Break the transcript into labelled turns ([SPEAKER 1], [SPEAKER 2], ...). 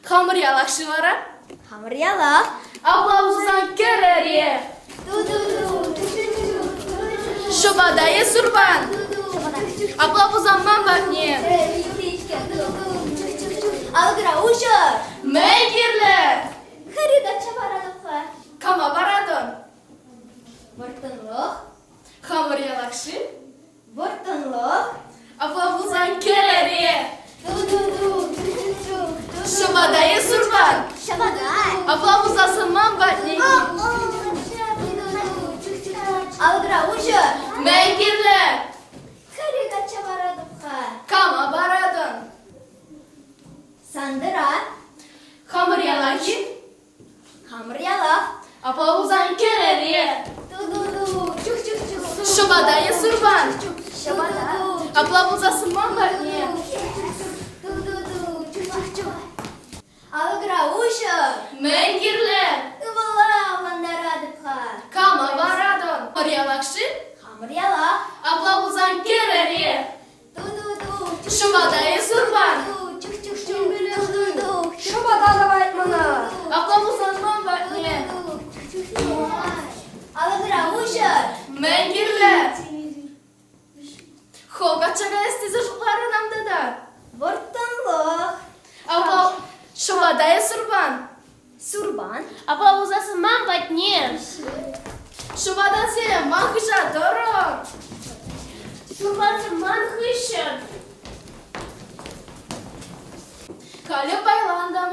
[SPEAKER 1] Хамӑр ялах-ши вара?
[SPEAKER 2] Хамӑр ялах.
[SPEAKER 1] Апла пулсан кӗрӗре. Ҫӑпата е сурпан? Апла пулсан ман патне.
[SPEAKER 2] Алӑкра уҫӑ.
[SPEAKER 1] Мӗн кирлӗ?
[SPEAKER 2] Хӗрӳ качча паратӑп-ха.
[SPEAKER 1] Кама паратӑн?
[SPEAKER 2] Вӑрттӑнлӑх.
[SPEAKER 1] Хамӑр ялах-ши?
[SPEAKER 2] Вӑрттӑнлӑх.
[SPEAKER 1] Апла пулсан кӗрӗре. Ҫӑпата е сурпан?
[SPEAKER 2] Ҫӑпата.
[SPEAKER 1] Апла пулсассӑн ман патне.
[SPEAKER 2] Алӑкра уҫӑ.
[SPEAKER 1] Мӗн кирлӗ?
[SPEAKER 2] Хӗрӳ качча паратӑп-ха.
[SPEAKER 1] Кама паратӑн?
[SPEAKER 2] Сантӑра.
[SPEAKER 1] Хамӑр ялах-и?
[SPEAKER 2] Хамӑр ялах.
[SPEAKER 1] Апла пулсан кӗрӗре. Ҫӑпата е сурпан?
[SPEAKER 2] Ҫӑпата.
[SPEAKER 1] Апла пулсассӑн ман патне.
[SPEAKER 2] Алӑкра уҫӑ.
[SPEAKER 1] Мӗн кирлӗ?
[SPEAKER 2] Ывӑла авлантаратӑп-ха.
[SPEAKER 1] Кама паратӑн? Хамӑр ялах-ши?
[SPEAKER 2] Хамӑр ялах.
[SPEAKER 1] Апла пулсан кӗрӗре. Ҫӑпата е сурпан?
[SPEAKER 3] Ҫӑпата тӑвать мана.
[SPEAKER 1] Апла пулсан ман патне.
[SPEAKER 2] Алӑкра уҫӑ.
[SPEAKER 1] Мӗн кирлӗ? Хӑв качча каяс тесе шутларӑн-ам тата?
[SPEAKER 2] Вӑрттӑнлӑх.
[SPEAKER 1] Апла ҫӑпата е сурпан?
[SPEAKER 2] Сурпан.
[SPEAKER 4] Апла пулсассӑн ман патне.
[SPEAKER 1] Ҫӑпатасем ман хыҫа тӑрӑр.
[SPEAKER 4] Сурпансем ман хыҫҫӑн.
[SPEAKER 1] Халӗ пайлантӑм.